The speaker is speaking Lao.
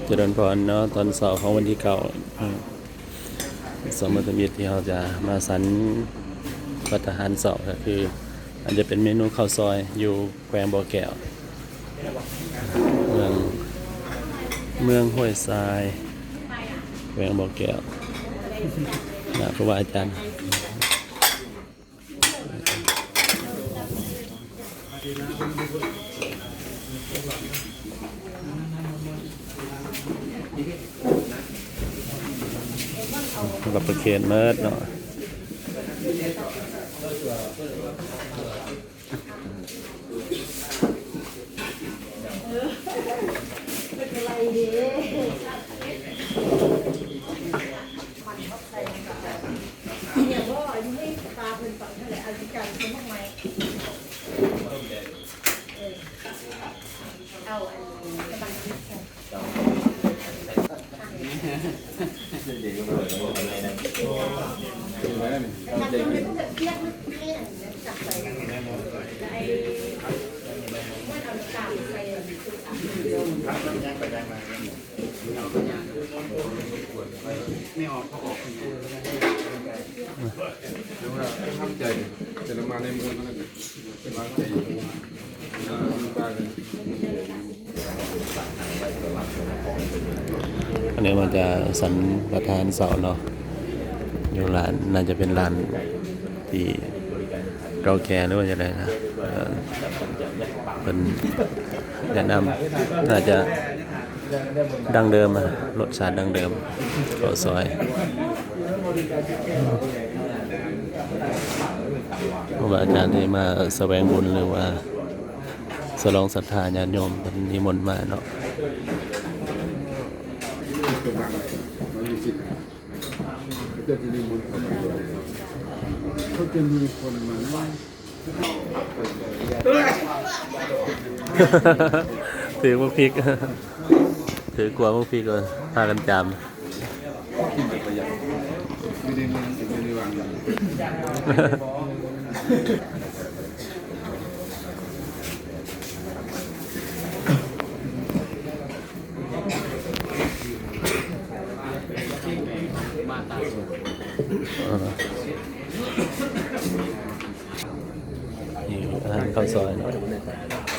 ຈະເລີນພອນເນາະ ຕອນເຊົ້າຂອງວັນທີເກົ້າ ອືມ ສຳມະທຳອິດທີ່ເຮົາຈະມາສັນພັດອາຫານເຊົ້າ ກໍຄື ອາດຈະເປັນເມນູເຂົ້າຊອຍຢູ່ແຂວງບໍ່ແກ້ວ ເມືອງ ເມືອງຫ້ວຍຊາຍ ແຂວງບໍ່ແກ້ວ ນະ ຄູບາອາຈານ ແລ້ວກໍປະເຄນໝົດເນາະ. ອັນນີ້ມັນຈະສັນປະທານເສົາເນາະ ຢູ່ຮ້ານ ໜ້າຈະເປັນຮ້ານທີ່ເກົ່າແກ່ ຫຼືວ່າຈັ່ງໃດນະ ເອີ ເພິ່ນແນະນຳ ໜ້າຈະ ດັ້ງເດີມ ລົດຊາດດັ້ງເດີມ ເຂົ້າຊອຍ ຄູບາອາຈານທີ່ມາສະແຫວງບຸນ ຫຼືວ່າສະຫຼອງສັດທາຍາດໂຍມເພິ່ນນິມົນມາເນາະ. ເຂົາຈະນິມົນເຂົ້າໄປ ເຂົາຈະມີຄົນມາ ຖືກໝາກພິກ ຖືກຂວດໝາກພິກ ເອີ ພາກັນຈາມ ນີ້ ອາຫານເຂົ້າຊອຍເນາະ.